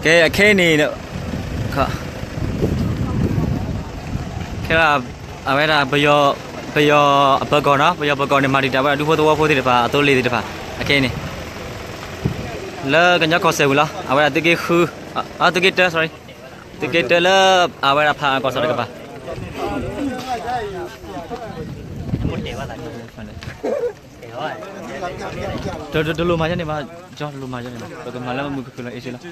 ကဲ အခဲအံၤန့ၣ် ခဲ အဝဲဒၣ် ပယီၤ ပယီၤအပၢၤကီၢ်နီၤ, ပယီၤပၢၤကီၢ်န့ၣ် မၤတံာ်တာ်ဝဲဒၣ်ဒူဖိသဝီဖိသ့ၣ်တဖၣ်အသိလ့ၣ်သ့ၣ်တဖၣ် အခဲအံၤန့ၣ် လၢကညီကီၢ်စဲၣ်ဝံၤလီၤ. အဝဲဒၣ်သုးက့ဃု အသုးက့တၢ sorry သုးက့တၢလၢ အဝဲဒၣ်ဖးကီၢ်စဲၣ်တကပၤ တလိၣ်မၤယဲန့ၣ်ဘၣ်, တလိၣ်မၤယဲန့ၣ်ဘၣ်, ပကမၤလၢမုၢ်ကခုၣ်လီၤအ့ၣ်စ့လီၤ. အ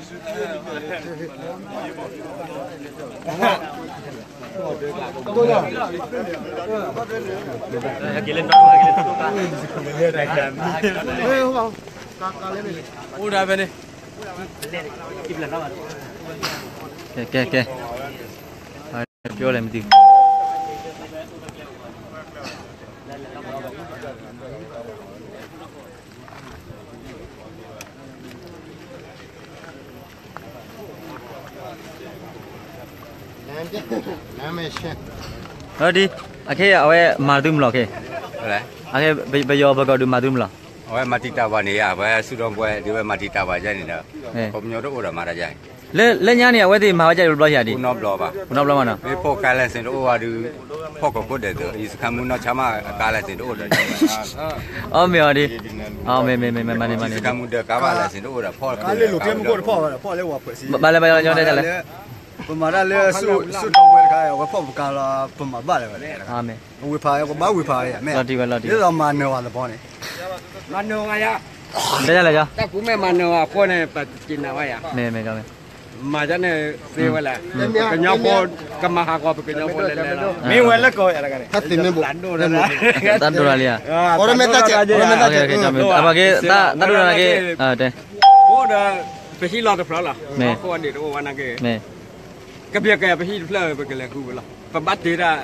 ိၣ်ဒၣ်ဖဲန့ၣ်, ကဲ ကဲ ကဲ, ပြောလဲမသိဘူး. အဒ် အခဲအံၤ အဝဲမၤသုမလီၤခဲ, အခဲ ပယီၤပၢၤကီၢ်ဒုး မၤသုမလီၤ. အဝဲမၤတံာ်တာ်ဘၣ်န့ၣ်ဧါ, အဝဲဆူၣ်ထီၣ်ပှဲၤဒ်ဝဲမၤတံာ်တာ်ဘၣ်ယဲန့ၣ်ဒီး ခီပညီတအိၣ်ဒီးမၤတၢ်ယဲန့ၣ်, လၢညါန့ၣ် အဝဲသ့ၣ်မၤဝဲဒ်တဘျီဧါဒ်, တနီဘျီဘၣ်, တနီဘျီဘၣ်နီၤ, မ့ၢ်ဖီၣ်ကါ license တအိၣ်ဘၣ်ဒီး ဖီၣ်ကီၢ်ခိၣ်ဒဲးသိး ယစခါမူနီၢ်ဆါမး အကါ license တအိၣ်ဒီး အီ မ့ၢ်အီၤဒ်, အီ မ့ၢ် မ့ၢ် မ့ၢ် မ့ၢ် မ့ၢ် မ့ၢ် ယစခါမူဒီးကါဘၣ် license တအိၣ်ဒီး ဖီၣ်ကီၢ်ခိၣ်ဒဲး ဘၣ်လၢဘၣ်လၢ ပမၤတၢ်လၢဆူၣ်ထီၣ်ပှဲၤတခါ အဝဲဖီၣ်ပကါလီၤ ပမၤဘၣ်လၢၤဘၣ်လဲၣ်, ဝ့ၤဖး ကဘၣ်ဝ့ၤဖးယၤမ့ၢ်, ဒ်သိးမၤနၢၤဝဲသပှၢ်န့ၣ်, မၤနၢၤဝဲယၤ, တၢ်ကူမ့ၢ်မၤနၢၤဝဲအဃိန့ၣ် ပတက့ၤနၢၤဝဲယၤ, မ့ၢ်မ့ၢ် မၤဒ်န့ၣ်သ့ဝဲလဲၣ်, ပကညီဖိ ကမၤဟးဂီၤပကညီဖိလဲၤလဲၤလီၤ, မ့ၢ်ဝဲလၢကီၢ်ယၤတဂၤန့ၣ်, တၢ်ဒိၣ်တၢ်လံဧါ, တၢ်ဒိၣ်တၢ်လံ, တၢ်ဒိၣ်တၢ်လံ, အိၣ်ဒီး ပဟံးလီၤတဖျၢၣ်လီၤ, မ့ၢ်, ခိၣ်အဒ့ၣ်တအိၣ်ဝဲနာ်က့, မ့ၢ်, ကပျဲကဲပဟံၣ်တဖျၢၣ် ပကလဲၤဃုဝဲလီၤ, ပဘၣ်တ့တၢ်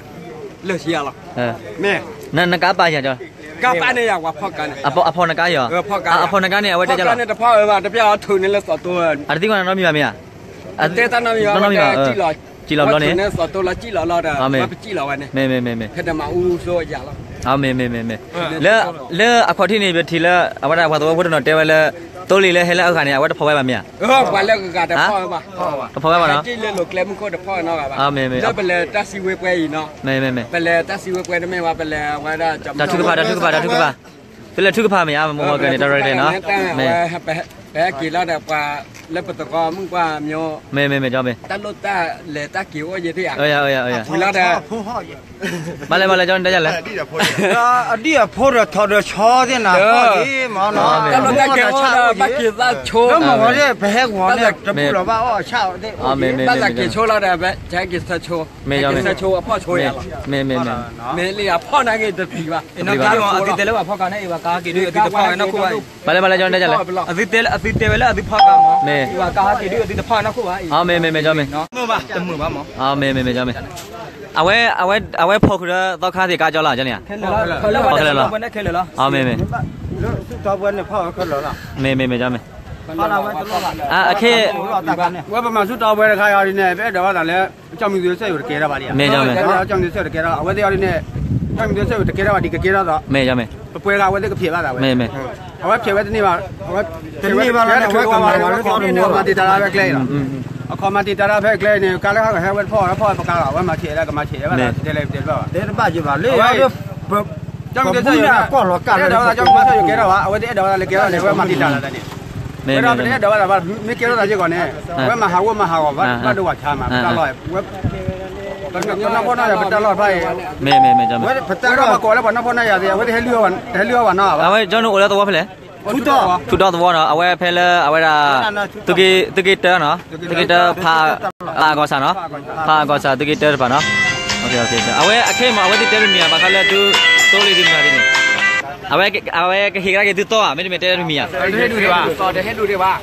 လၢာ်ဆံးအါလီၤ, မ့ၢ်, နကါပာ်ယၤကီ, ကါပာ်န့ၢ်ယၤ ပှၤဖီၣ်ကါန့ၣ်, အဖီၣ်နကါယီၤ, အဖီၣ်နကါန့ၣ် အဝဲတဲလီၤ, ဖီၣ်ကါန့ၣ်တဖီၣ်ဝဲဘၣ် တပျၢ်အီၤထုးန့ၢ်လၢစီၤတိ, အတသံကွၢ်နီတမံၤဘၣ်မ့ၢ်ဧါ, တဲတၢ်နီတမံၤဘၣ်, နီတမံၤဘၣ်, စံၣ်လီၤဘျီန့ၣ်, ထုးန့ၢ်စီၤတိလီၤ စံၣ်လီၤလီၤဒီး ပစံၣ်လီၤဝဲန့ၣ်, မ့ၢ်မ့ၢ်မ့ၢ်မ့ၢ်, ဖဲတမၤအူစိယၤလီၤ, မ့ၢ်မ့ၢ်မ့ၢ်မ့ၢ်, လၢ လၢအခီၣ်ထံးန့ၣ် ပထံၣ်လၢ အဝဲဒၣ်ပှၤသဝီဖိတနီၤတဲဝဲလၢ သိလ့ၣ်လၢဟဲလၢအဂၤန့ၣ် အဝဲတဖီၣ်ဝဲဘၣ်မ့ၢ်ဧါ, ပှၤလၢအဂၤတဖီၣ်ဝဲဘၣ်, တဖီၣ်ဝဲဘၣ်နီၤ, လၢပလဲၤတၢ်စံးဝဲပှဲၤအံၤနီၤ, မ့ၢ်မ့ၢ်မ့ၢ်, ပလဲၤတၢ်စံးဝဲပှဲၤတမ့ၢ်ဘၣ် ပလဲၤဝဲဒၣ် တၢ်ထုကဖၣ် တၢ်ထုကဖၣ် တၢ်ထုကဖၣ်, သုလဲၤထုကဖၣ်မ့ၢ်ဧါ မ့ၢ်မ့ၢ်ကဲန့ၣ် တၢ်ရဲၣ်တၢ်ကျဲၤနီၤ, မ့ၢ် ပဟဲက့ၤလီၤဒီးပှၤလၢပသကိးမုၣ်ပှၢ်မျိုး, မ့ၢ်မ့ၢ်မ့ၢ် ကၠီမ့ၢ်, တၢ်လိၣ်တၢ်လဲၤတၢ်က့ၤအိၣ်ယဲၢ်သ့ၣ်ဧါ, ဝံၤလီၤဒီး မၤလဲၣ်မၤလဲၣ် ကၠီန့ၣ် တၢ်ယၤလဲၣ်, အဒံၣ်အဖိဒီးထီဒီးဆီသ့ၣ်နၤ, တၢ်လိၣ်တၢ်က့ၤအိၣ်ဒီးဘၣ်က့ၤသးဆိ, လၢမ့ၢ်ဝဲသ့ၣ် ပဟဲဂီၤန့ၣ်တဘူၣ်လီၤဘၣ်အီၣ်ဆၣ်သ့ၣ်, ဘၣ်သးက့ၤဆိလီၤဒီး က့ၤဆၢဆိ, က့ၤဆၢဆိအဖီၣ်ဆိယၤလီၤ, မ့ၢ်လံအဖီၣ်နာ်က့တပျံၤဘၣ်, မ့ၢ်လံအဖီၣ်နာ်က့တပျံၤဘၣ်, မ့ၢ်လံအဖီၣ်ကါန့ၣ် အံၤဘၣ်ကါဟးက့ၤဒုးအသုတဖီၣ်နီၢ်ခိၣ်ဘၣ်အံၤ, အသုတဲဝဲလၢအသုဖီၣ်ကါမး, မ့ၢ်, အဝဲ အဝဲ အဝဲဖီၣ်ဃုာ်ဒီးသီခါသ့ၣ်ကါကၠီလီၤ, မ့ၢ်, အဝဲ အဝဲဖီၣ်ဃုာ်ဒီးသီခါသ့ၣ်ကါကၠီလီၤ ကၠီန့ၣ်, ဖီၣ်ခဲလၢာ်လီၤ, မ့ၢ်, မ့ၢ်, မ့ၢ်, ကၠီမ့ၢ်, အခဲ ဝဲပမၤဆူၣ်တီဝဲတခါအံၤဒ်န့ၣ် ပအဲၣ်ဒိးဘၣ်သးလၢ ကၠီမံၤသုးစဲၣ်ယိၤတကဲထီၣ်ဘၣ်ဒံး, မ့ၢ်, ကၠီမံၤသုးစဲၣ်ယိၤတကဲထီၣ်ဘၣ်, အဝဲသ့ၣ်အံၤဒ်န့ၣ် ကၠီမံၤသုးစဲၣ်ယိၤတကဲထီၣ်ဘၣ်ဒံး ကကဲထီၣ်သီ, မ့ၢ်, ပပှဲၤဂၤအဝဲသ့ၣ်ကဖျဲးဘၣ်သးဝဲ, အဝဲဖျဲးဝဲတန့ၢ်ဘၣ်, တန့ၢ်ဘၣ်လီၤန့ၣ် အဝဲကမၤဝဲလၢသီတမူလီၤ, မၤတံာ်တာ်လၢဖဲကျဲအံၤလီၤ, အခီမၤတံာ်တာ်လၢဖဲကျဲအံၤန့ၣ် ကါလၢဟဲဝဲတဖီၣ် ဖီၣ်ပကါလီၤ အဝဲမၤဆံးလၢကမၤဆံးလၢဘၣ်သး တဲလၢတဲတဘၣ်ဘၣ်, တဲတဘၣ်ယဘၣ်လၢ ကၠီမံၤသုးစဲၣ်ယိၤ ကၠီမံၤသုးစဲၣ်ယိၤကဲထီၣ်ဘၣ်, အဝဲသ့ၣ်အဲၣ်ဒိးဝဲဒၣ်လၢကဲထီၣ်န့ၣ် အဝဲမၤတံာ်တာ်လီၤန့ၣ်, ဝဲဒီးပတအဲၣ်ဒိးဝဲဒၣ်ဘၣ် မ့ၢ်ကဲထီၣ်သးစ့ၢ်ကီးန့ၣ် အဝဲမၤဟးဂီၤမၤဟးဂီၤဘၣ် ဘၣ်ဒိဝဲဆါမး ပတၢ်လီၢ်, ပနီၢ်ဖီၣ်နီၢ်ယၤ ပတၢ်လီၢ်တဖၣ်အံၤ, ဝဲပတၢ်လီၢ်ပကိးလၢပှၤနီၢ်ဖီၣ်နီၢ်ယၤသ့ၣ် အဝဲသ့ၣ်ဟဲလုၢ်အီၣ်ဝဲနီၢ်ဘၣ်, အဝဲကၠီန့ၣ်အိၣ်လၢသဝီဖဲလဲၣ် ထူတီသဝီနီၤ, အဝဲဖဲလၢအဝဲဒၣ် သုးက့တၢနီၤ, သုးက့တၢဖးအကီၢ်ဆၣ်နီၤ, ဖးအကီၢ်ဆၣ်သုးက့တၢတဖၣ်နီၤ, အဝဲအခဲမး အဝဲသ့ၣ်တဲတမံၤဧါ ဘၣ်ဃးလၢသုသိလ့ၣ်သုမၤသ့ၣ်န့ၣ်, အဝဲကဟ့ၣ်ကဒါက့ၤသုသီဧါ မ့တမ့ၢ်တဲတမံၤဧါ, သီန့ၣ်တဟ့ၣ်ဒုးဒံးဘၣ်,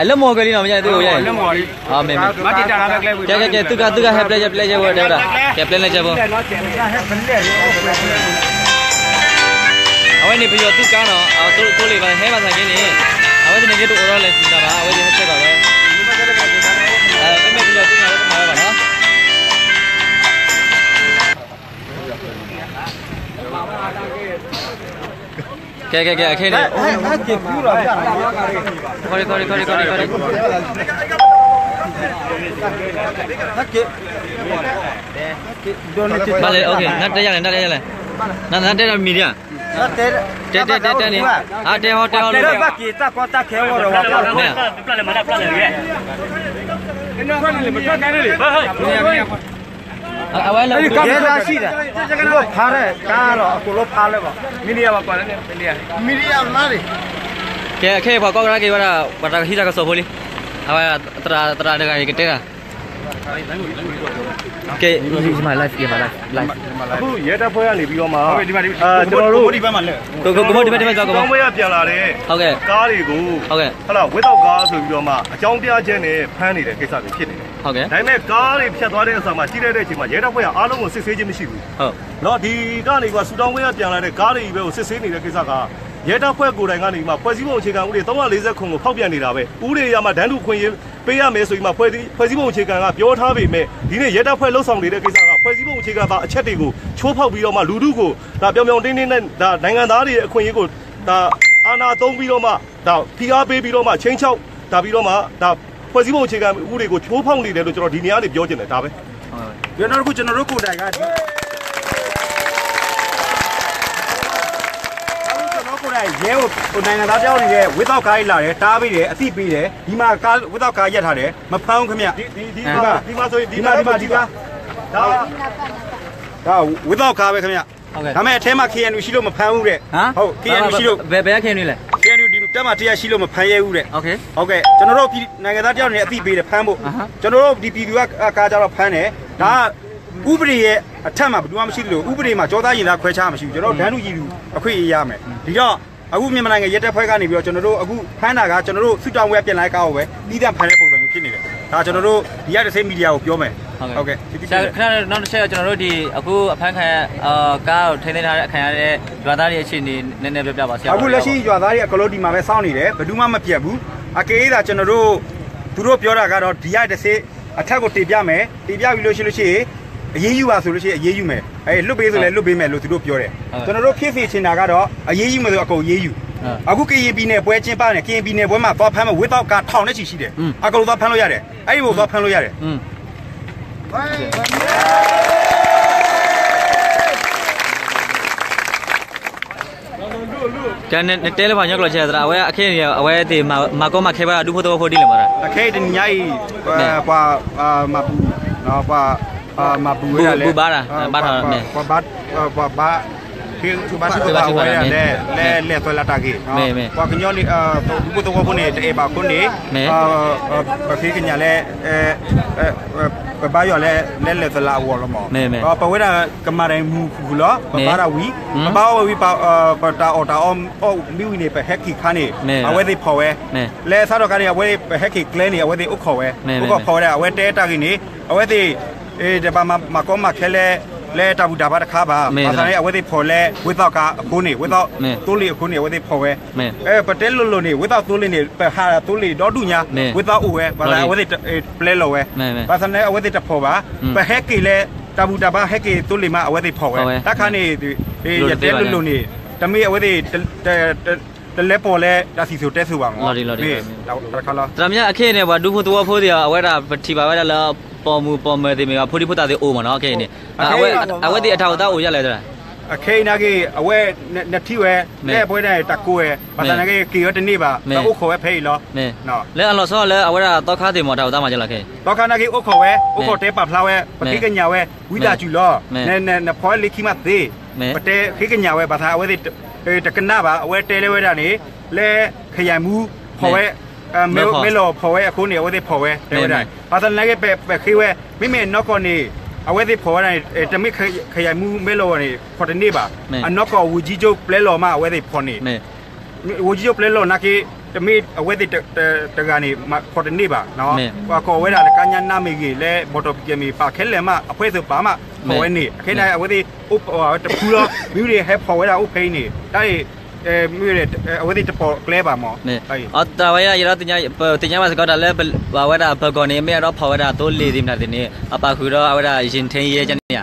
အလၢမီၢ်ကလံနီၤ မ့ၢ်သုအိၣ်ယဲၢ် မ့ၢ်မ့ၢ်, ကဲကဲကဲ သုကသုကဟဲပျဲယဲၢ်ပျဲယဲၢ်ဝဲတဲဝဲဒၣ်, ကဲပျဲလဲၣ်ကဲဖိ, အဝဲန့ၣ်ပယီၤသုးကါနီၤ, သိလ့ၣ်ဘၣ်ဟဲဘၣ်သနာ်က့န့ၣ်, အဝဲသနာ်က့တအိၣ်ဒီးလဲၤတၢ်ဘၣ်, အဝဲသ့ၣ်ဟဲဆဲးကီးဝဲ, မ့မ့ၢ်ပယီၤသုးကါလၢတမၤဝဲဘၣ်နီၤ မ့ၢ် ကဲ ကဲ ကဲ အခဲန့ၣ် ဘၣ်လဲၣ် နတဲယၤလဲၣ် နတဲယၤလဲၣ် နတဲဒီး media တဲ တဲ တဲ တဲန့ၣ် အတဲဟီ တဲဟီ လၢဘၣ်က့ၤတၢ်ကီတၢ်ခဲဝဲဒီး မ့ၢ် အဝဲလၢ ကဲလၢရှိတယ် ဖးရဲ ကါလီၤ အကိုလီၤဖးလၢဘၣ် media ကဲ ခဲအံၤပှၤကွၢ်ကဒါက့ၤဝဲဒၣ် ပှၤတၢ်ကဟံးတၢ်ကစီၣ်ဖိလံ အဝဲ သရၣ် သရၣ်တဂၤအံၤကတဲတၢ် ကဲ live ကဲ live live အခုရဲတပ်ဖွဲ့ကနေပြီးတော့မှ ကျွန်တော်တို့ ကမုတ်ဒီဘက်မှာလဲ ကမုတ်ဒီဘက်မှာလဲ ကျောင်းဝဲကပြန်လာတဲ့ ဟုတ်ကဲ့ ကားတွေကို ဟုတ်ကဲ့ ဟုတ်လား ဝတ်သောက်ကားဆိုပြီးတော့မှ အကြောင်းပြချက်နဲ့ဖမ်းနေတဲ့ကိစ္စတွေဖြစ်နေတယ် ဟုတ်ကဲ့ ဒါပေမဲ့ကားတွေဖြတ်သွားတဲ့အခါမှာကြည့်လိုက်တဲ့အချိန်မှာရဲတပ်ဖွဲ့ကအားလုံးကိုစစ်ဆေးခြင်းမရှိဘူး ဟုတ် နော် ဒီကနေကဆူတောင်းဝဲကပြန်လာတဲ့ကားတွေပဲကိုစစ်ဆေးနေတဲ့ကိစ္စကရဲတပ်ဖွဲ့ကိုယ်တိုင်ကနေမှဖွဲ့စည်းပုံအခြေခံဥပဒေသုံးရာလေးဆယ့်ခုနှစ်ကိုဖောက်ပြန်နေတာပဲဥပဒေအရမှာတန်းတူခွင့်ရေးပေးရမယ်ဆိုပြီးမှဖွဲ့စည်းဖွဲ့စည်းပုံအခြေခံကပြောထားပေမဲ့ဒီနေ့ရဲတပ်ဖွဲ့လှုပ်ဆောင်နေတဲ့ကိစ္စကဖွဲ့စည်းပုံအခြေခံပါအချက်တွေကိုချိုးဖောက်ပြီးတော့မှလူထုကိုဒါပြောင်ပြောင်တင်းတင်းနဲ့ဒါနိုင်ငံသားတွေရဲ့အခွင့်အရေးကိုဒါအာဏာသုံးပြီးတော့မှဒါဖိအားပေးပြီးတော့မှချိန်ချောက်ဒါပြီးတော့မှဒါဖွဲ့စည်းပုံအခြေခံဥပဒေကိုချိုးဖောက်နေတယ်လို့ကျွန်တော်ဒီနေရာကနေပြောချင်တယ်ဒါပဲ ကျွန်တော်တို့ကိုကျွန်တော်တို့ကိုယ်တိုင်ကကျွန်တော်ကိုယ်တိုင်ရဲကိုနိုင်ငံသားတယောက်အနေနဲ့ဝတ်သောက်ကားကြီးလာတယ်တားပေးတယ်အသိပေးတယ်ဒီမှာကားဝတ်သောက်ကားရပ်ထားတယ်မဖမ်းဘူးခင်ဗျဒီဒီဒီမှာဒီမှာဆိုရင်ဒီမှာဒီမှာဒီကားဒါဒါဝတ်သောက်ကားပဲခင်ဗျဟုတ်ကဲ့ဒါပေမဲ့အထဲမှာ KNU ရှိလို့မဖမ်းဘူးတဲ့ဟမ်ဟုတ် KNU ရှိလို့ဘယ်ဘယ် KNU လဲ KNU ဒီတပ်မတရားရှိလို့မဖမ်းရဲဘူးတဲ့ဟုတ်ကဲ့ဟုတ်ကဲ့ကျွန်တော်တို့ပြည်နိုင်ငံသားတယောက်အနေနဲ့အသိပေးတယ်ဖမ်းဖို့ကျွန်တော်တို့ဒီပြည်သူကကားကြတော့ဖမ်းတယ်ဒါဥပဒေရဲ့အထက်မှာဘယ်သူမှမရှိသလိုဥပဒေမှာကျောသားရင်သားခွဲခြားမှမရှိဘူးကျွန်တော်တို့ဒန်းတူရည်တူအခွင့်အရေးရမယ်ဒီတော့အခုမြန်မာနိုင်ငံရဲတပ်ဖွဲ့ကနေပြီးတော့ကျွန်တော်တို့အခုဖမ်းတာကကျွန်တော်တို့ဆူတောင်းဝဲပြန်လာတဲ့ကားကိုပဲပြီးသန့်ဖမ်းတဲ့ပုံစံမျိုးဖြစ်နေတယ်ဒါကျွန်တော်တို့ဒီရတသေးမီဒီယာကိုပြောမယ်ဟုတ်ကဲ့ဟုတ်ကဲ့ဆရာခဏနောက်တစ်ချက်ကျွန်တော်တို့ဒီအခုအဖမ်းခံအာကားကိုထိန်းသိမ်းထားတဲ့ခံရတဲ့ရွာသားတွေအခြေအနေနည်းနည်းပြောပြပါဆရာအခုလက်ရှိရွာသားတွေအကလုံးဒီမှာပဲစောင့်နေတယ်ဘယ်သူမှမပြတ်ဘူးအကယ်၍သာကျွန်တော်တို့သူတို့ပြောတာကတော့ဒီရတသေးအထက်ကိုတင်ပြမယ်တင်ပြပြီးလို့ရှိလို့ရှိရင်အရေးယူပါဆိုလို့ရှိရင်အရေးယူမယ်အဲလွတ်ပေးဆိုလည်းလွတ်ပေးမယ်လို့သူတို့ပြောတယ်ကျွန်တော်တို့ဖြစ်စေချင်တာကတော့အရေးယူမယ်ဆိုအကုန်အရေးယူအခုကရင်ပြည်နယ်ပွဲကျင်းပနေကရင်ပြည်နယ်ပွဲမှာသွားဖမ်းမယ်ဝတ်သောက်ကားထောင်နဲ့ချီရှိတယ်အကုန်သွားဖမ်းလို့ရတယ်အဲ့ဒီကိုသွားဖမ်းလို့ရတယ်ကဲနတဲလၢပှၤညီကျိာ်ဆဲသရၣ်အဝဲအခ့အဝဲသ့ၣ်မၤကီမၤခဲဘၣ်ဒူဖိသဝီဖိဒ်လဲၣ်မးရၣ်အခ့တနံၤညါအံၤပှၤမၤပူၤပှၤမၤပူၤဝဲဒၣ်လဲၣ်ဘုဘါတၢ်ဘါထီၣ်မ့ၢ်ပှၤဘါ ဘါထုကဖၣ်ဝဲဒၣ်လဲၣ် လဲလဲၤသွဲလၢတၢ်ဂ့ၢ် ပှၤကညီဒူဖိသဝီဖိန့ၣ် တအဲၣ်ဘၣ်အဃိန့ၣ် ပဃ့ကညးလဲၣ် ပဘါယွၤလဲၣ် လဲလဲၤသွဲလၢအဂီၢ်လီၤမး ပဝဲဒၣ်ကမၤတၢ်မုာ်ဃုာ်ဃုာ်လီၤ ပဘါတၢ်ဝံၤ ပဘါအီၣ်ဝဲဝံၤ ပတၢ်အီၣ်တၢ်အီအီၣ်မ့ၢ်ဝံၤန့ၣ် ပဟဲက့ၤခါန့ၣ် အဝဲသ့ၣ်ဖီၣ်ဝဲ လဲၤဆါထီၣ်ခါန့ၣ် အဝဲ ပဟဲက့ၤကျဲန့ၣ် အဝဲသ့ၣ်အိၣ်ခိးဝဲ အိၣ်ခိးဖီၣ်ဝဲဒၣ် အဝဲတဲတၢ်ဂ့ၢ်န့ၣ် အဝဲသ့ၣ် တဘၣ်မၤကီမၤခဲလဲၣ် လၢတၢ်ဘူၣ်တၢ်ဘါတခါဘၣ် ဘၣ်ဆၣ်န့ၣ် အဝဲသ့ၣ်ဖီၣ်လၢ ဝ့သီၣ်ကါအဃိန့ၣ် ဝ့သီၣ်သိလ့ၣ်အဃိန့ၣ် အဝဲသ့ၣ်ဖီၣ်ဝဲ ပတဲလိၤလိၤန့ၣ် ဝ့သီၣ်သိလ့ၣ်န့ၣ် ပဟးသိလ့ၣ်ဒီဒူၣ်ညါ ဝ့သီၣ်အိၣ်ဝဲ ဘၣ်ဆၣ်အဝဲသ့ၣ်ပျဲလီၤဝဲ ဘၣ်ဆၣ်န့ၣ် အဝဲသ့ၣ်တဖီၣ်ဘၣ် ပဟဲက့ၤလၢ တၢ်ဘူၣ်တၢ်ဘါဟဲက့ၤသိလ့ၣ်မး အဝဲသ့ၣ်ဖီၣ်ဝဲ တၢ်ခါန့ၣ် ယတဲလိၤလိၤန့ၣ် တမ့ၢ်အဝဲသ့ၣ် တလဲၤပိာ်လၢတၢ်စံၣ်စိၤတဲစိၤဘၣ်မး တၢ်မ့ၢ်အခ့အံၤန့ၣ် ပှၤဒူဖိသဝီဖိသ့ၣ် အဝဲဒၣ်ပထံၣ်ဘၣ်ဝဲဒၣ်လၢ ပိာ်မုၣ်ပိာ်မၢၤသ့ၣ်မ့ၢ်ဂ့ၤ ဖိဒံဖိသၣ်သ့ၣ်အိၣ်မးနီၤ အခ့အံၤန့ၣ် အဝဲသ့ၣ်အတၢ်အိၣ်သးအိၣ်ဒ်လဲၣ် အခ့အံၤနာ်က့ အဝဲ နထံၣ်ဝဲ လၢပဝဲဒၣ်တၢ်ကိးဝဲ ဘၣ်ဆၣ်နာ်က့ က့ၤဝဲတန့ၢ်ဘၣ် ပအိၣ်ခိးဝဲဖဲအံၤလီၤ လၢအလီၤဆီလၢအဝဲဒၣ်သီခါသ့ၣ်မ့ၢ်တၢ်အိၣ်သးမၤကလီၤခဲအံၤ သီခါနာ်က့အိၣ်ခိးဝဲ အိၣ်ခိးတဲပာ်ဖျါဝဲ ပဃ့ကညးဝဲ ဝံသးစူၤလီၤ နဖီၣ်လၢခံမးသ့ ပတဲဃ့ကညးဝဲ ဘၣ်ဆၣ်အဝဲသ့ၣ် တကနၣ်ဘၣ် အဝဲတဲလၢဝဲဒၣ်န့ၣ် လၢခယၢၣ်မူ ဖီၣ်ဝဲ မဲလီၤဖီၣ်ဝဲအဃိန့ၣ် အဝဲသ့ၣ်ဖီၣ်ဝဲ တဲဝဲဒၣ် ဘၣ်ဆၣ်နာ်က့ ပဃ့ဝဲ မ့မ့ၢ်အနီၢ်ကီၢ်န့ၣ် အဝဲသ့ၣ်ဖီၣ်ဝဲဒၣ်န့ၣ် တမ့ၢ်ခယၢၣ်မူမဲလီၤဝဲန့ၣ် ဖီၣ်တန့ၢ်ဘၣ် အနီၢ်ကီၢ် ဝူၤကၠံကၠိပျဲလီၤမး အဝဲသ့ၣ်ဖီၣ်န့ၣ် ဝူၤကၠံကၠိပျဲလီၤနာ်က့ တမ့ၢ်အဝဲသ့ၣ်တဂၤန့ၣ် ဖီၣ်တန့ၢ်ဘၣ် ပှၤကိးဝဲဒၣ်လၢကညနါမ့ၢ်ဂ့ၤ လၢဘီၣ်တီၣ်ပံၤကဲမ့ၢ် ပာ်ခဲလၢာ်မး အဖှဲသုးပာ်မး ဖီၣ်ဝဲန့ၣ် အခဲအံၤန့ၣ် အဝဲသ့ၣ်အိၣ်တဖုလီၤ မ့ၢ်ဝံၤဒီးဟဲဖီၣ်ဝဲဒၣ်အိၣ်ဖဲအံၤန့ၣ် တၢ် မ့ၢ်ဝဲ အဝဲသ့ၣ်တပိာ်ကျဲဘၣ်မး တၢ်ဝဲယဲဒီး ပသ့ၣ်ညါဘၣ်စ့ၢ်ကီးတၢ်လၢ ပဝဲဒၣ်ပၢၤကီၢ်န့ၣ် မ့ၢ်အဲၣ်ဒိးဖီၣ်ဝဲဒၣ်သိလ့ၣ်သ့ၣ်မတၤသ့ၣ်န့ၣ် အပာ်ဃုာ်ဒီးအဝဲဒၣ် ယံၤထ့ယဲကန့ၣ်ဧါ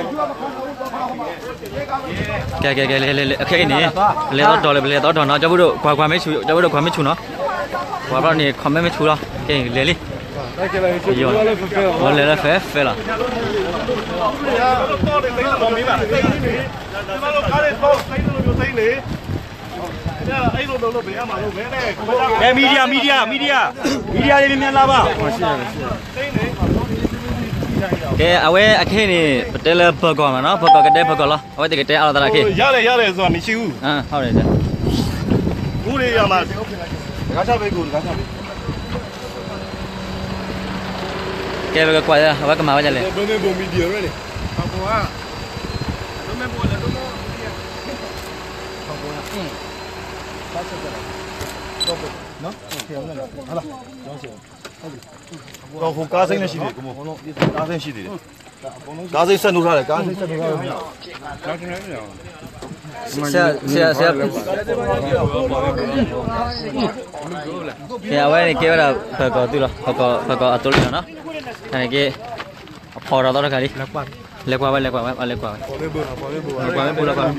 ကဲ ကဲ ကဲ လဲၤ လဲၤ လဲၤ ခဲအံၤန့ၣ် ပလဲၤသီတီၤလၢ ပလဲၤသီတီၤနီၤ, ကၠီဖိဒိၣ် ကွၢ် ကွၢ်မ့ၢ်ဆူၣ် ကၠီဖိဒိၣ် ကွၢ်မ့ၢ်ဆူၣ်နီၤ, ကွၢ်ဘျီန့ၣ် comment မ့ၢ်ဆူၣ်လီၤ, ကဲ လဲၤလံ, လဲၤလၢ fair fair လီၤ. ကဲ media media media media လၢမ့ၢ်လၢဘၣ် ကဲ အဝဲအခဲအံၤန့ၣ် ပတဲလၢပၢၤကီၢ်မးနီၤ, ပၢၤကီၢ်ကတဲပၢၤကီၢ်လီၤ, အဝဲသ့ၣ်ကတဲအါလိာ်သးလၢခဲအံၤ, ကဲ ပကကွၢ် အဝဲကမၤဝဲဒ်လဲၣ်. ဟိး ကားစိမ်းလည်းရှိသေးတယ်, ကားစိမ်းလည်းရှိသေးတယ်, ကားစိမ်းဆက်နှုတ်ထားတယ်, ကားစိမ်းဆက်နှုတ်ထားတယ်. ဆရာ ဆရာ ဆရာ အဝဲန့ၣ်ကဲဝဲဒၣ် ပၢၤကီၢ်သုးလီၤ, ပၢၤကီၢ် ပၢၤကီၢ်အသိလံလီၤနီၤ, အန့ၣ်က့ အဖီၣ်ဒီးသီတခါလံ, လဲၤကွၢ်ဝဲ လဲၤကွၢ်ဝဲ လဲၤကွၢ်ဝဲ, လဲၤကွၢ်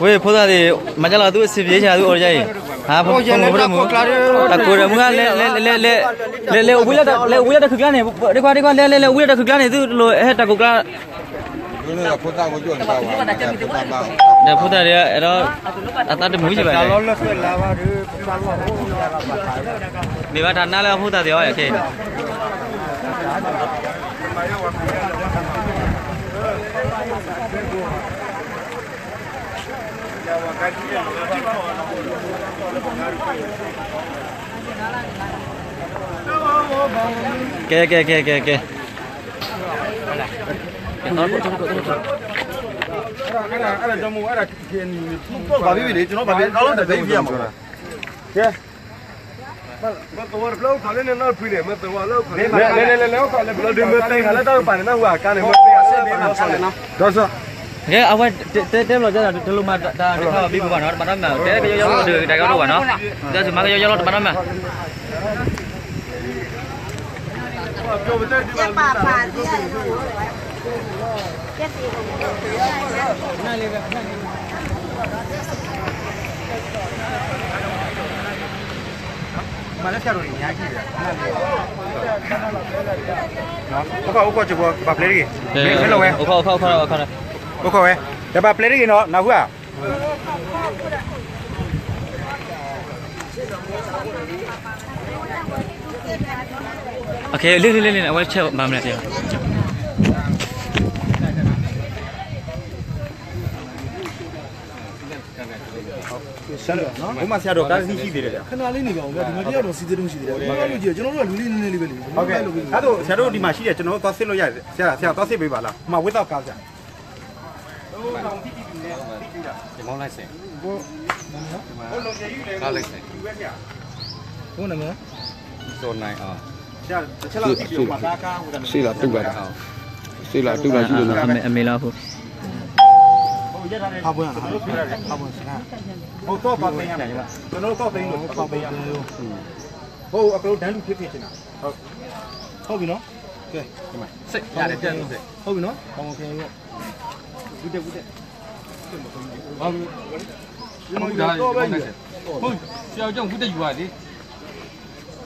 ဝဲ ဖိသၣ်သ့ၣ် မၤကလီၤ သုအဆံးပျ့ဆံး သုအိၣ်တယါအံၤ, ဟါ ဖိမုၣ်ဖိတမုၣ်, တၢ်ကိၢ်တၢ်မုၢ်ဧါ, လဲၤ လဲၤ လဲၤ လဲၤ လဲၤအိၣ်ဝံလၢတၢ်ခုၣ်ကျါန့ၣ်, တခွါ တခွါ လဲၤ လဲၤ လဲၤအိၣ်ဝံလၢတၢ်ခုၣ်ကျါန့ၣ် သုလိၣ်ဟဲတၢ်ကိၢ်ကျါ ဒီးဖိသၣ်ဒီး အဲၣ်ဒိး အသးတမုာ်ဘၣ်, မ့ၢ်ဘၣ်တၢ်နါလၢအဖိသၣ်သ့ၣ်အီၤခဲအံၤန့ၣ် ကဲ ကဲ ကဲ ကဲ ကဲ ကဲ ကဲ အဝဲတဲတဲဘျီ တလိၣ်မၤတၢ်တခါဘၣ် ဘံဘူဘၣ်နီၤ, တဘၣ်နီတမံၤ တဲကယီကယီလီၤ တကယီတအိၣ်ဘၣ်နီၤ, တၢ်စူၤမၤကယီကယီလီၤ တဘၣ်နီတမံၤ အိၣ်ခိး အိၣ်ခိး ကဘၣ်ပျဲတဂ့ၤ, မ့ၢ်လီၤဝဲ, အိၣ်ခိး အိၣ်ခိး အိၣ်ခိး အိၣ်ခိးဝဲ, တဘၣ်ပျဲတဂ့ၤနီၤ နၢ်ဟူဧါ. လံ လံ လံ လံ အဝဲဆဲးဘၣ်မလဲၣ်, ဆရာတော် ကားတစ်စီးရှိသေးတယ်ဗျာ။ ခဏလေးနေပါဦးဗျာ, ဒီမှာတစ်ယောက်တောင်စီးသေးတုံးရှိသေးတယ်, မင်းကလူကြီးက ကျွန်တော်တို့က လူလေးနည်းနည်းလေးပဲလေ, ဟုတ်ကဲ့, အဲ့ဒါဆို ဆရာတို့ ဒီမှာရှိတယ်, ကျွန်တော်တို့ သွားစစ်လို့ရတယ်, ဆရာ ဆရာ သွားစစ်ပေးပါလား, ဟိုမှာ without ကား ဆရာ. ဒီမောင်းလိုက်စင်, ကားလိုက်စင်, ဘုန်းနာမည်, စောနိုင်အောင်, ဆရာ တစ်ချက်လောက် ကြည့်ပြီးတော့မှ ကား ကား ဟိုတည်း စေးလာတူလာ, စေးလာတူလာရှိလို့နော်, အမေ အမေလား အဖိ, ဖာပွင့်လား, ဖာပွင့်စခန်း, ဟုတ်တော့ သွားသိမ်းရတယ်, ကျွန်တော်တို့ သွားသိမ်းလို့ သွားသိမ်းလို့, ဟုတ် အကလို့ တန်းတူဖြစ်ဖြစ်ချင်တာ, ဟုတ်ပြီနော်, ကဲ, စိတ်ရတယ်, ဟုတ်ပြီနော်, ဟုတ်ကဲ့, ဝုဒ်ဝုဒ်, ဟုတ်ပြီ, ဟုတ်ပြီ, ဆရာကြောင့် ဝုဒ်ယူရတယ်,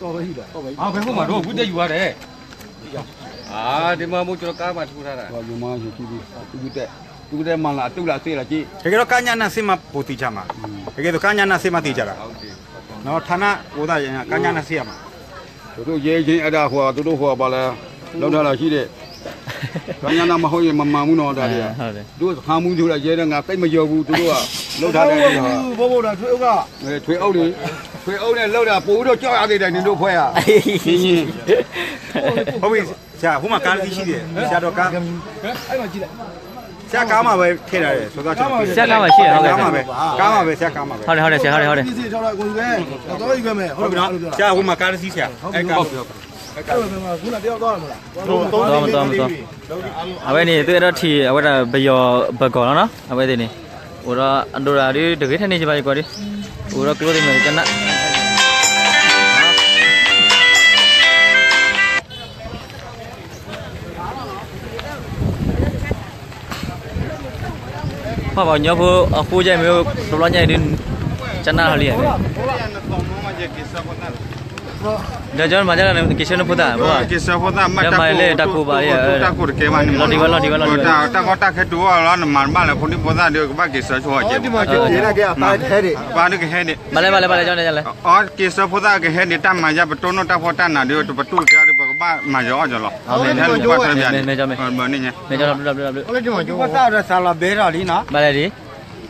တော့ပဲဟိတာ, ဟုတ်ပဲဟိမှာတော့ ဝုဒ်ယူရတယ်, အာ ဒီမှာ မို့ ကျွန်တော် ကားမှာ ထိုးထားတာ, ယူမယူကြည့်ပြီ, ဝုဒ်, ဝုဒ်မလာတူလာစေးလာကြည့်, တကယ်တော့ ကားညနားစေးမှ ပိုသေချာမှာ, တကယ်တော့ ကားညနားစေးမှ သေချာတာ, နော်, ဌာနကိုသာ ကားညနားစေးရမှာ, တို့ရဲချင်းအဲ့ဒါဟိုသူတို့ဟိုဘာလဲ, လောက်ထားတာရှိတယ်, ကညနမဟိယမမၤမူနီၤတၢ်ဒ်, ဒိၣ်ဟါမူဒိၣ်ဒၣ်ယဲဒီး ငါသိပ်မယီၤဘူး သူတို့က လုပ်ထားတယ် ဘိဘိဒီးထွေးအိၣ်က, ထွေးအိၣ်န့ၣ်, ထွေးအိၣ်န့ၣ် လုပ်တာပိုဦးတော့ကြောက်ရတယ် နင်တို့အဖွဲ့က, ဟုတ်ပြီဆရာ, ဟိုမှာကားတစ်စီးရှိသေးတယ်, ဆရာတော်ကား, ဆရာကားမှာပဲထည့်ထားတယ်, ဆရာကားမှာရှိတယ်, ကားမှာပဲ, ကားမှာပဲ, ဆရာကားမှာပဲ, ဟုတ်တယ်ဟုတ်တယ်ဆရာ, ဟုတ်တယ်ဟုတ်တယ်, ဟုတ်ပြီနော်, ဆရာဟိုမှာကားတစ်စီးဆရာ, အဲကား အဝဲန့ၣ် သုအဲၣ်ဒိးထံၣ် အဝဲဒၣ်ပယီၤပၢၤကီၢ်လီၤနီၤ, အဝဲသ့ၣ်န့ၣ်, အိၣ်ဒီးအဒိၣ်တၢ်ဒုးတဂ့ၤထဲန့ၣ်ယဘၣ်ယကွၢ်ဒုး, အိၣ်ဒီးကျိသ့ၣ်မ့ၢ်ကနၣ်, ပှၤကညီဖိအဃိယဲၢ်မ့ၢ် တဘျီညါအံၤဒုး, ကနၣ်ဟီလံ, ဒီးကၠီမၤဒ်လဲၣ် က့ၤဆၢနဖိသၣ်, က့ၤဆၢဖိသၣ်မၤတၢ်ကိၢ်, တၢ်ကိၢ်တကဲဘၣ်န့ၣ်, လီၤတံၢ်ဝဲလီၤတံၢ်ဝဲလီၤတံၢ်ဝဲ, တၢ်ကီတၢ်ခဲတူၢ်အီၤလီၤ နမၤတဘၣ်လၢဖိဒံဖိသၣ်ဒီး ကဘၣ်က့ၤဆၢဆိအီၤကဲ, ပှၤဒုးကဟဲဒံး, ဘၣ်လၢဘၣ်လၢဘၣ်လၢကၠီန့ၣ်လဲၣ်, က့ၤဆၢဖိသၣ်ကဟဲဒံး တၢ်မၤယါပတိၢ်နီၣ်တၢ်ဖှီၣ်တၢ်နးဒီး ပတူၢ်ကဲဒီး ပကဘၣ်မၤယီၤအီၤကၠီလီၤ, မ့ၢ်, မ့ၢ်, မ့ၢ်, မ့ၢ်, ဖိဒံဖိသၣ်ဒီးသးလီၤဘဲထီၣ်လံနီၤ, ဘၣ်လဲၣ်ဒ် ဒီး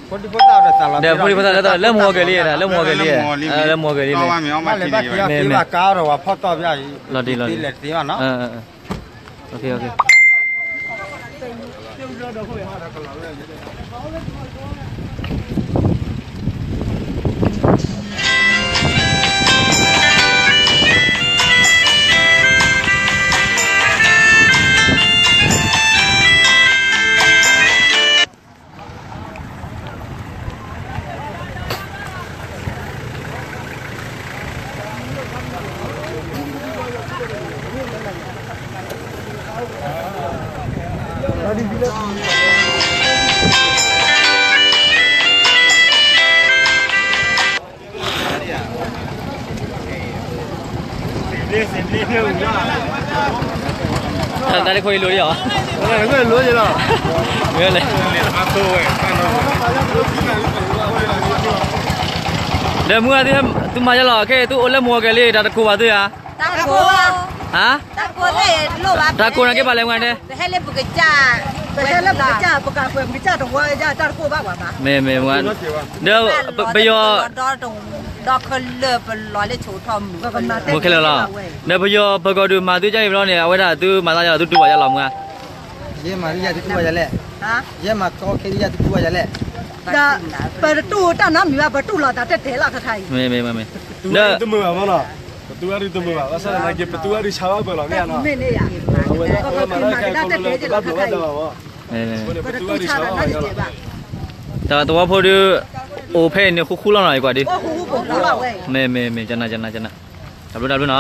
ဖိဒံဖိသၣ်လၢသးလီၤဘဲထီၣ်လံ, လၢမူကဲၤလံ, လၢမူကဲၤလံ, လၢမူကဲၤလံ, လၢမူကဲၤလံ, မ့ၢ်, မ့ၢ်, လီၤတံၢ်လီၤတံၢ်, တၢ်တခိၣ်အံၤလိၤလံအီၤ, လိၤလံ, ဒီးမုၢ်ဂၤသုမၤယါလီၤ ခဲအံၤသုအိၣ်လၢမူကဲၤလံ တၢ်တကိးဘၣ်သုဧါ, တၢ်ကိး, ဟါ, တၢ်ကိး, တၢ်ကိးနၤက့ၤပာ်လဲၤမုၢ်ဂၤန့ၣ်, ပဟဲလၢပကစၢ်, ပဟဲလၢပကစၢ် ပကကွဲးပကစၢ်တဝီယါ တၢ်တကိးဘၣ်ပှၤဘၣ်, မ့ၢ်, မ့ၢ်, ဒီးပယီၤ ဒီးခဲလၢာ်ပလီၤလၢဆိးထီၣ်, မူခဲလၢာ်လီၤ, ဒီးပယီၤပၢၤကီၢ်ဒုးမၤသုကၢ်အံၤဘျီန့ၣ် အဝဲဒၣ်သုမၤသးယါလီၤ သုတူၢ်ဘၣ်ယါလီၤမုၢ်ဧါ, ယဲမၤဒ်ယၤသုတူၢ်ဘၣ်ယၤလဲၣ်, ယဲမၤကီခဲဒ်ယၤသုတူၢ်ဘၣ်ယၤလဲၣ်, ဒီးပတတူၢ်တၢ်နီတမံၤဘၣ် ပတူၢ်လိာ်သးတဲတဲလီၤခဲခါအံၤ, မ့ၢ်, မ့ၢ်, မ့ၢ်, ဒီး ပတူၢ်ဘၣ်ဒုးတမုာ်ဘၣ်, ဘၣ်ဆၣ်သနာ်က့ ပတူၢ်ဘၣ်ဒုးဆါဘၣ်ပၢၢ်လီၤမ့ၢ်ဧါနီၤ, ပတူၢ်ဘၣ်ဒုးဆါဘၣ်ပၢၢ်လီၤမ့ၢ်ဧါနီၤ, ပတူၢ်ဘၣ်ဒုးဆါဘၣ်ပၢၢ်လီၤ, တၢ်သဝီဖိဒုး, အိၣ်ဖဲအံၤန့ၣ်ဃူဃူလီၤနီၤ ယကွၢ်ဒုး, မ့ၢ်, မ့ၢ်, မ့ၢ်, ကနၣ်, ကနၣ်, ကနၣ်, တၢ်ဘျုး တၢ်ဘျုးနီၤ.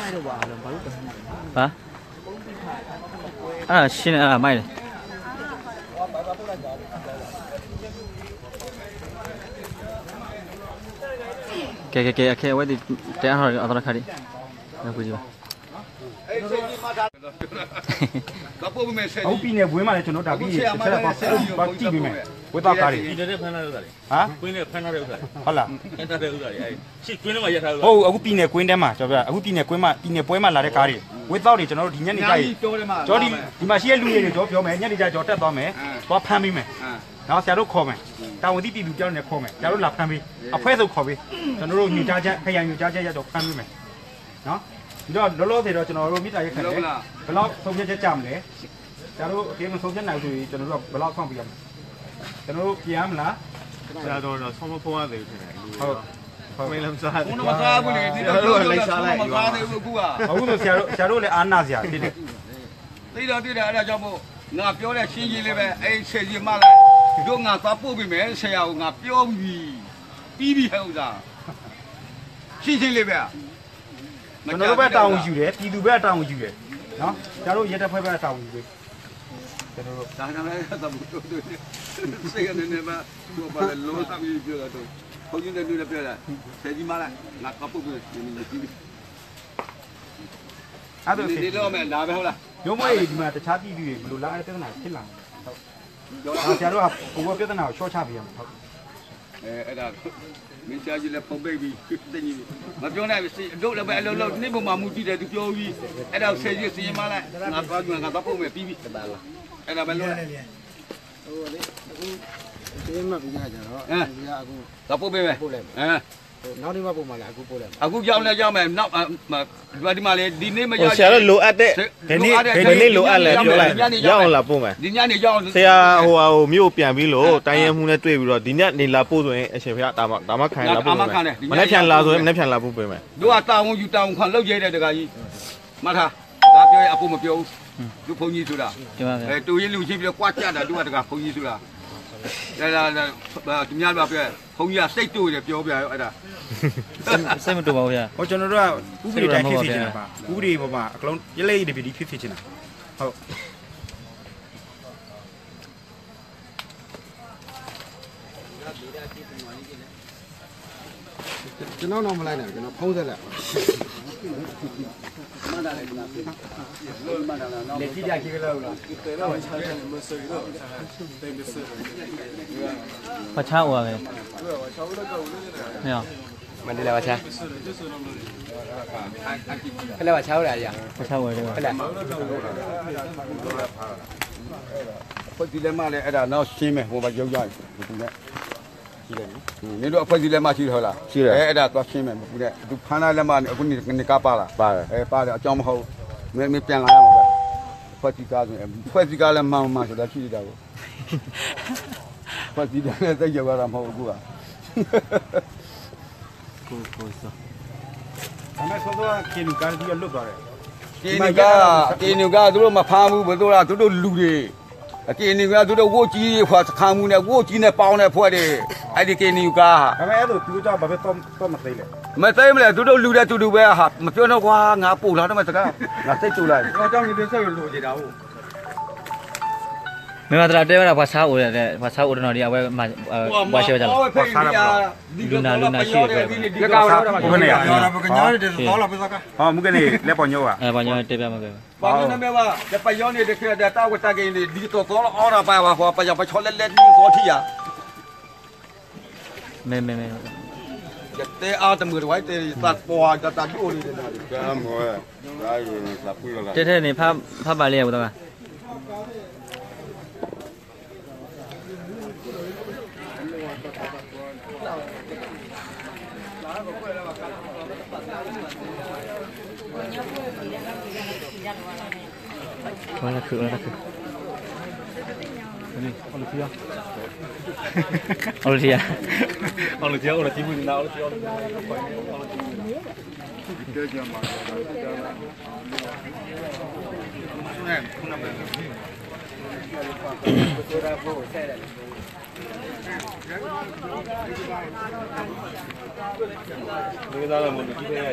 ဟါ, အါ, ဆံန့ၣ်အါမးအံၤန့ၣ်, ကဲ, ကဲ, ကဲ, အခဲအံၤ အဝဲသ့ၣ်တဲအါထီၣ်အသီတခါဒံး, ကွၢ်ဘၣ်. အခုပြည်နယ်ဝင်မှလည်း ကျွန်တော်တို့ ဒါပြီးရင် တစ်ချက်တော့ သွားကြည့်ပေးမယ်။ ဝဲသောက်ကားတွေ။ ပြည်နယ်ထဲဖမ်းထားတဲ့ဥစ္စာလေ။ ဟမ်? ကွင်းထဲဖမ်းထားတဲ့ဥစ္စာလေ။ ဟုတ်လား။ ဖမ်းထားတဲ့ဥစ္စာလေ။ အဲ့ ရှေ့ကွင်းထဲမှာ ရပ်ထားတဲ့ဥစ္စာ။ ဟုတ်, အခုပြည်နယ်ကွင်းထဲမှာ ကျွန်တော်ပြောတာ အခုပြည်နယ်ကွင်းမှာ ပြည်နယ်ပွဲမှာလာတဲ့ကားတွေ ဝဲသောက်တွေ ကျွန်တော်တို့ ဒီညနေကျရင် ကျွန်တော်ဒီ ဒီမှာရှိတဲ့လူငယ်တွေ ကျွန်တော်ပြောမယ်။ ညနေကျရင် ကျွန်တော်တက်သွားမယ်။ သွားဖမ်းပေးမယ်။ နော်, ဆရာတို့ခေါ်မယ်။ တာဝန်သိပြည်သူတယောက်နဲ့ခေါ်မယ်။ ဆရာတို့လာဖမ်းပေး။ အဖွဲ့သို့ခေါ်ပေး။ ကျွန်တော်တို့ညွှန်ကြားချက် ခရိုင်ညွှန်ကြားချက်အရ ကျွန်တော်ဖမ်းပေးမယ်။ နော်, ဒီတော့ လောလောဆယ်တော့ ကျွန်တော်တို့ မေတ္တာရပ်ခံတယ်။ ဘယ်လောက်ဆုံးဖြတ်ချက်ကျမလဲ။ ဆရာတို့ အကယ်မဆုံးဖြတ်နိုင်ဘူးဆိုရင် ကျွန်တော်တို့က ဘယ်လောက်စောင့်ပေးရမလဲ။ ကျွန်တော်တို့ ပြင်ရမလား။ ဆရာတော်တော့ ဆုံးမဖို့ရသေးဘူးထင်တယ်။ ဟုတ်, ဟုတ်, မင်းလည်းမစားဘူး။ ဘုန်းတော်မစားဘူးလေ။ ဒီတော့ ဆရာတို့လည်း ဆရာတို့မစားသေးဘူး အခုက။ အခုဆို ဆရာတို့, ဆရာတို့လည်း အားနာစရာဖြစ်တယ်။ သိတော့သိတယ်။ အဲ့ဒါကြောင့်မို့ ငါပြောတဲ့ ရှင်းရှင်းလေးပဲ။ အဲ့ ဆယ်ကြီးမလာ ဒိးငါသွားပို့ပေးမယ် ဆရာကို ငါပြောပြီးပြီ ပြီးပြီ ဟဲ့ ဥစ္စာ ရှင်းရှင်းလေးပဲ ကျွန်တော်တို့ဘက်ကတာဝန်ယူတယ် ပြည်သူဘက်ကတာဝန်ယူတယ် နော် ကျွန်တော်တို့ရဲတပ်ဖွဲ့ဘက်ကတာဝန်ယူတယ် ကျွန်တော်တို့ ဒါနည်းနည်းပါ သူကလည်း လောသပြီးပြောတာတော့ ဘုန်းကြီးနဲ့ တွေ့တယ် ပြောတာ ဆယ်ကြီးမလား ငါသွားပို့ပေးမယ် အဲ့ဒါ နေနေလောက်မယ် ဒါပဲ ဟုတ်လား မျိုးမွေးဒီမှာတခြားပြည်သူတွေဘယ်လိုလဲ အဲ့ပြဿနာဖြစ်လာမှာလဲ ဟုတ် ဆရာတို့က ပိုပြီးပြဿနာကိုလျှော့ချပေးရမှာ ဟုတ် အဲ အဲ့ဒါ မင်းဆရာကြီးလည်း ဖုန်းပိတ်ပြီ သိနေပြီ မပြောနဲ့ ဒိၣ်လည်းပဲ အလုပ်လုပ် နေ့ပေါ်မှာ မူတည်တယ် သူပြောပြီး အဲ့ဒါကို ဆယ်ကြီး စာရင်းမလိုက် ငါသွားကြည့် ငါသွားပို့မယ် ပြီးပြီ အဲ့ဒါပဲ လုပ်လိုက် ဟိုလေ အခု တရမတ်ပြီးကြတော့ အဲ ဒီကအခု သွားပို့ပေးမယ် ပို့လိုက်မယ် အဲ ဟို နောက်နေ့မှပို့မှာလား အခုပို့လိုက်မယ် အခုရောက်လည်းရောက်မယ် နောက် မ ဒီမှာလေ ဒီနေ့မရ ဆရာတို့လိုအပ်တဲ့ ဒီနေ့ ဒီနေ့လိုအပ်လဲပြောလိုက် ဒီညနေရောက်အောင်လာပို့မယ် ဒီညနေရောက်အောင် ဆရာဟိုဟာဟိုမြို့ကိုပြန်ပြီးလို့တိုင်းရဲမှူးနဲ့တွေ့ပြီးတော့ဒီညနေလာပို့ဆိုရင်အချိန်ဖျားတာမတာမခံလာပို့ပေးမယ်မနေ့ပြန်လာဆိုရင်မနေ့ပြန်လာပို့ပေးမယ်တို့ကတာဝန်ယူတာဝန်ခံလုပ်ရဲတဲ့တခါကြီးမှတ်ထားဒါပြောရင်အပိုမပြောဘူးတို့ဘုန်းကြီးဆိုတာတူရင်းလူချင်းပြီးတော့ကွာကြတာတို့ကတခါဘုန်းကြီးဆိုတာဒါဒါသူများဘာပြောဘုန်းကြီးကစိတ်တူတယ်ပြောပြရောအဲ့ဒါ စိတ်မတူပါဘူးဗျာဟိုကျွန်တော်တို့ကဥပဒေတိုင်းဖြစ်စေချင်တာပါဥပဒေပေါ်မှာအကလုံးရလက်ရည်တပည်ဒီဖြစ်စေချင်တာဟုတ်ကျွန်တော်တော့မလိုက်နဲ့ကျွန်တော်ဖုံးဆက်လက်လက်ကြည့်ကြည့်ကြည့်လို့လား ပှၤဆါအိၣ်ဝဲ မ့ၢ် မၤဒ်လဲၣ်ပှၤဆါ ဖဲလဲၣ်ပှၤဆါအိၣ်ဒၣ်ယၤ ပှၤဆါအိၣ်ဝဲ ဖဲလဲၣ် အဖီသံလဲမးလဲၣ် အဲၣ်ဒၣ်နီၢ်ရှင်းမယ် ဟိုဘၣ်ယိယိန့ၣ် မ့ၢ်ဒီးအဖီသံလဲမးထံထီၣ်လၢ အဲၣ်ဒၣ်သီရှင်းမယ် မပူၤန့ၣ် ဒုးဖးနၤလဲမးန့ၣ် အဃိန့ၣ် နကါပာ်လီၤ ပာ်လီၤ အကၠီမဟီၣ် မ့ၢ်ပျံၤလီၤ အဖီသံကါ အဖီသံကါလၢမၤမၤကဒီးထံဒၣ် ဖီသံကါလၢတယဲၢ်ဝဲဒၣ်မဟီၣ်အကူဘၣ် ကနူကါ ကနူကါ သူတို့မဖမ်းဘူး ဘယ်သူလား သူတို့လူတွေ အက့ၤနွံကသူတို့ဝိၣ်ကံ ဖှၤစခါမူန့ၣ် ဝိၣ်ကံ ဖီန့ၣ် အဝဲဒၣ်က့ၤနွံကါ မသ့မလဲၣ် သူတို့လူတဲ့သူတို့ပဲ မပြောတော့ကွာ ငါပို့လာတော့မယ်တခါ ငါစိတ်တူလာ မ့ၢ်ဘၣ်သရၣ်တဲဝဲဒၣ် ပှၤဆါအိၣ်ဒီး ပှၤဆါအိၣ်တနီၤဒီး အဝဲ ဘှါရှဲဝဲဒၣ်လီၤ လူၤနၤလူၤနၤဆံးဒီး မူကန့ၣ် လဲၤပှၤညီဘၣ် ပှၤညီတဲပြမ့ၢ်ကဲ ပှၤညီန့ၣ်တခဲဒီးတၢ်ဝဲတၢ်က့ၤန့ၣ် ဒ်သိးသီလီၤအီၣ်ဒီးပှၤ ပှၤဆီလဲလဲဒ်သိးသီလီၤအီၣ်ဒီးပှၤ မ့ၢ်မ့ၢ်မ့ၢ် ယတဲအါတမုာ်တဝဲ တဲသးပှၢ်ဒီးတၢ်ဒိၣ်န့ၣ် တဲထဲန့ၣ် ဖးဘၣ်လံဧါ ပသဂၤ ဝဲတၢ်ခုၣ် ဝဲတၢ်ခုၣ် အီၣ်လီၤထံ အီၣ်လီၤထံ အီၣ်လီၤထံ အီၣ်လီၤထံ အီၣ်လီၤထံ မ့ၢ်ကသးလၢမနုၤခံထဲယၤ